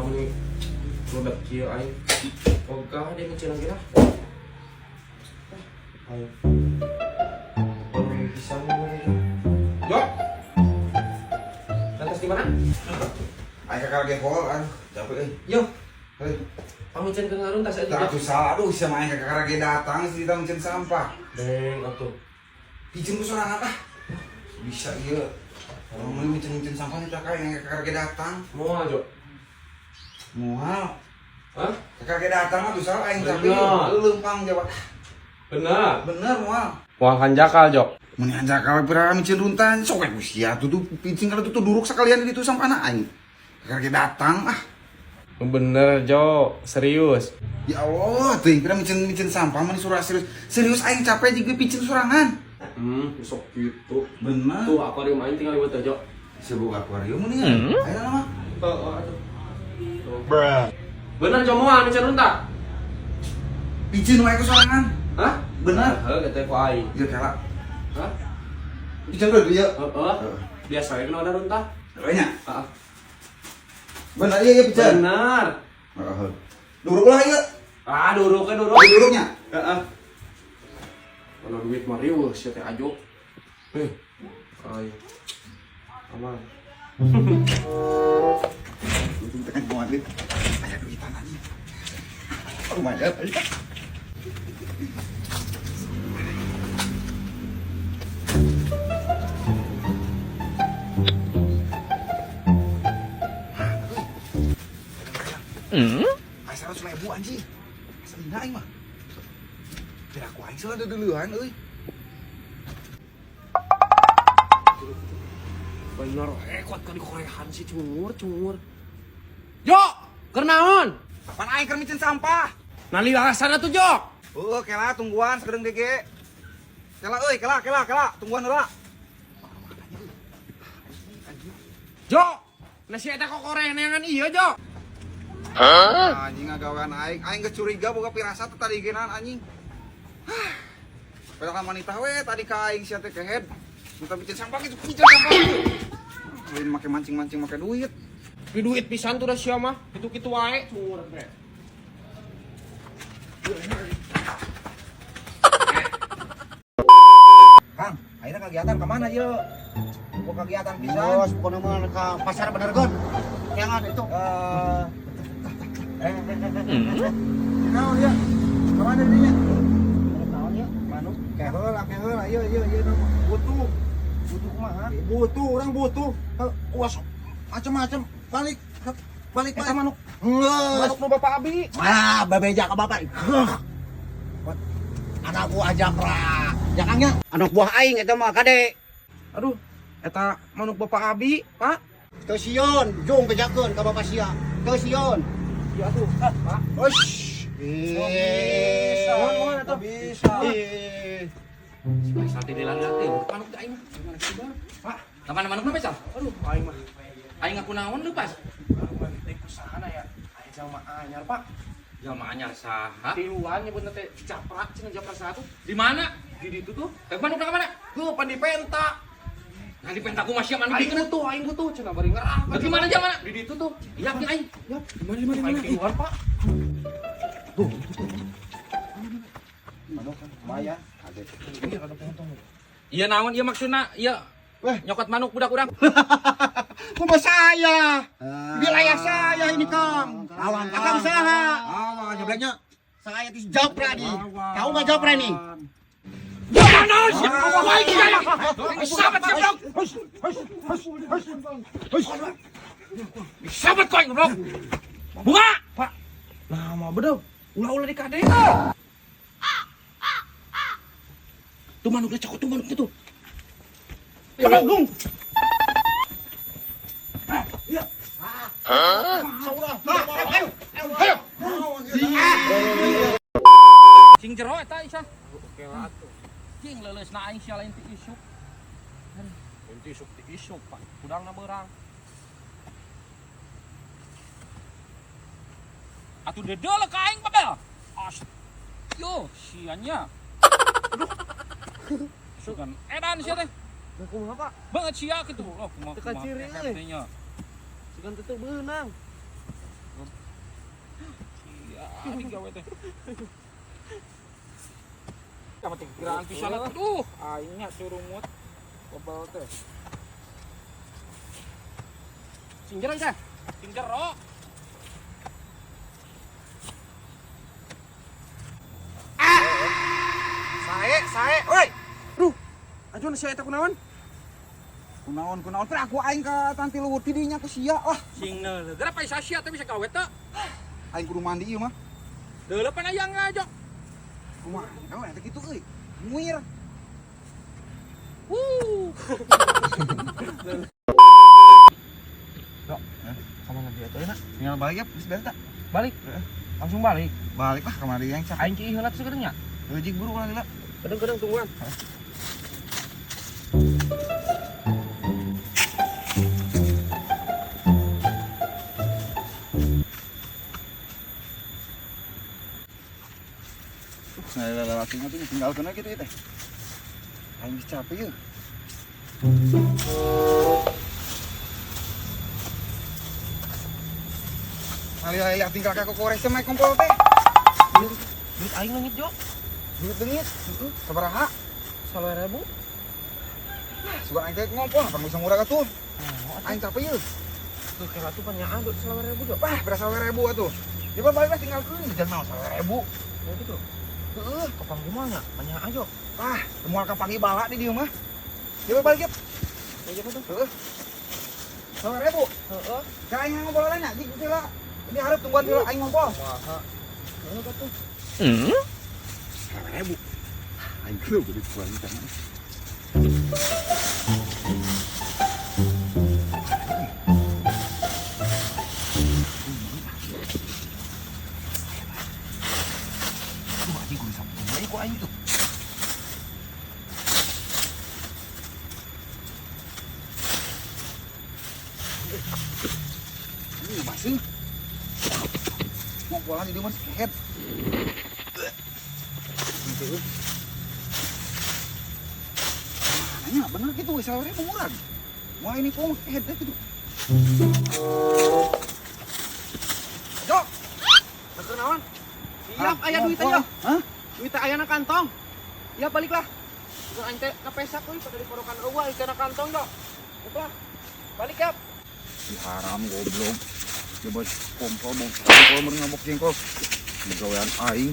Meni budak kieu aing. Ogah dia ngecil lagi lah. Ayo. Oh, bisa nih. Yo. Lantas di mana? Aing kakak lagi hol, aduh, capek euy. Yo, Heuh. pamicen ke ngarun tas aja. Tak atuh salah, aduh, sama aing kakak lagi datang sih kita mencen sampah. Deng atuh. Pijeun ku sorangan ah. Bisa ieu. Kalau mau mencen-mencen sampah nih kakak yang kakak lagi datang. Moal, Jo. Moal. Hah? Kakak lagi datang atuh salah aing capek. Bener. Leumpang jawab. Benar. Bener moal. Moal hanjakal, Jo. Mun hanjakal pira mencen runtan sok we ku sia tuh tuh pincing kalau tuh duruk sekalian di ditu sampahna aing. Kakak lagi datang ah. Bener, Jo. Serius. Ya Allah, teuing pira mencen-mencen sampah mun surah serius. Serius aing capek jeung picin sorangan. Besok gitu. Bener. Tuh akuarium aing tinggal dibuat Jo. Sebuah akuarium nih kan? Ayo nama. Oh, atuh. Bruh. Bener Jo moal mencen runtah. Picin wae ku sorangan. Hah? Bener. Heuh, kata ku aing. Ieu kela. Hah? Picin dulu ieu. Heeh. Biasa we ada runtah. Nya. Heeh. Bener iya iya picin. Bener. Heeh. Duruk lah ieu. Ah, duruk ke duruk. Duruknya. Heeh. Kalau duit mah riweuh sia teh ajo. Eh. Ayo. Aman. Untung tekan kuat duit. Aya duitan anjing. Lumayan aya. Aya 100.000 anjing. Aslina aing mah. Biar aku aing salah duluan euy. Bener, kuat kali korehan sih cungur, cungur. Jo, keur naon? Apaan aing keur micin sampah? Nali alasan atuh, Jo. Oh, kela tungguan sakedeung DG. Kela euy, kela kela kela, tungguan heula. Jo, nasi eta kok korehan ieu, Jo. Anjing ngagawean aing, aing geus curiga boga pirasat teh tadi geunaan anjing. Hah. Padahal wanita we tadi ka aing sia teh kehead. Minta micin sampah gitu, micin sampah gitu. Lain make mancing-mancing make duit. Di duit pisan tuh dah sia mah, kitu-kitu wae cungur bre. Kang, akhirnya kegiatan kemana ye? Gua kegiatan pisan. Bos, pokoknya mah ke pasar bener gon. Jangan itu. Naon ya? Kemana dirinya? Naon ya? Manuk. Keheula, keheula, ieu ieu ieu Butuh. Butuh kumaha? Butuh, orang butuh. Uas macam-macam. Balik. Balik, Eta balik. manuk. Ngeus. Manuk nu Bapak Abi. Ah, bebeja ke bapak. Heuh. Anak gua aja pra. Jakangnya anak buah aing eta mah kade. Aduh, eta manuk Bapak Abi, Pak. Teu sieun, jung bejakeun ka bapak sia. Teu sieun. Ya atuh, Pak. Ush. Eh. Mohon, mohon atuh. Bisa. Eh. Si Faisal teh dilali teh manuk teh aing mah. Pak, Kapan manukna Faisal? aduh aing mah. Aing ngaku naon leupas? Teh kusahana ya? Aya jalma anyar, Pak. Jalma anyar saha? Tiluan nyebutna teh japrak, cenah japrak saha tuh? Di mana? Di ditu tuh. Teh manukna ka mana? Heuh, pan dipenta. Nah di penta ku mah sia manuk Aing dikeun. butuh, aing butuh cenah bari ngerah. Di mana aja mana? Di ditu tuh. Iya, aing. Yap, di mana di mana di mana? Tiluan, Pak. Tuh. Manuk lumayan. Iya, kata potong. Iya naon ieu maksudna? Iya. Weh. Nyokot manuk budak urang. Kumaha saya? Wilayah saya ini, Kang. Lawan Akang saha? Ah, nyebleknya. Saya itu japra nih. Tahu nggak japra nih? Mana sih? Wah, iki aing. Sahabat goblok. Sahabat kau aing goblok. Bunga. Pak. Nah, mau bedog. Ulah-ulah di kade. Tuh manuknya cokot tuh manuknya tuh. Tolong. Ayo. Sing jero eta Isa. Oke lah atuh. Cing leuleusna aing sia lain ti isuk. Inti isuk ti isuk, Pak. Kudangna beurang. Atuh dedeul ka aing babel. As. Yo, sianya. Aduh. Sugan edan sia teh. Nah, kumaha, Pak? Banget sia kitu. Loh, kumaha. Teu kaciri, kumaha euy. teh nya. Sugan teh teu beunang. Tadi gawe teh. Kamu teh kiraan pisan atuh. Aing nya surumut. Kebal teh. Sing jero teh. Sing jero. Sae, sae, oi. Duh. Ajo sia eta kunaon? Kunaon, kunaon per aku aing ka tanti luhur ti dinya ku sia lah. Sing neuleuh. Geura pae sia teh bisa gawe teh. Aing kudu mandi ieu mah. Deuleuh pan aya ngajo. Kumaha gawe teh kitu euy. Muir. Wuh. Dok, kamana dia teh na? Tinggal balik ya, geus beres tak? Balik. Langsung balik. Balik lah kamari yang capek. Aing ki heula teh nya. Leujig buru lah lila. Kadang-kadang tungguan. Nah, lalakinya tuh tinggalkeun we kitu teh. Aing geus capek yeuh. Alih-alih tinggal ka kokores teh mah kompol teh. Duit aing leungit, Jo. Duit leungit, heeh, sabaraha? 20.000. Sugan aing teh ngompol, apa bisa murah atuh. Aing capek yeuh. Tuh kira tuh panyaan duit 20.000, Jo. Wah, berasa 20.000 atuh. Ya balik lah tinggalkeun jangan mau 20.000. Ya gitu. Heeh, Kapan gimana? Panyaan, Jo. wah, moal kapanggih bala di dieu mah. Ya balik ya. Ya gitu tuh. Heeh. 20.000. Heeh. Ka aing ngompol lah nya, jig heula. Ini hareup tungguan heula aing ngompol. Kumaha? Heeh atuh. 20.000. Aing geuleuh gede kurang tangan. Aduh, anjing kudu sapu we ku aing tuh. Ini masih ngompolan di dieu mah kehet. Gitu. Nanya bener gitu, we 20.000 murah. Wah ini kok kehet deh gitu. Jo. Keur naon? Siap aya duit aja. Hah? Duit teh aya na kantong. Ya baliklah. Bukan aing teh kapesak euy pada diporokan eueuh ieu kana kantong, Jo. Baliklah. Balik ya. Haram goblok. Coba kompol, kompol meureun ngabok jengkol. Gawean aing.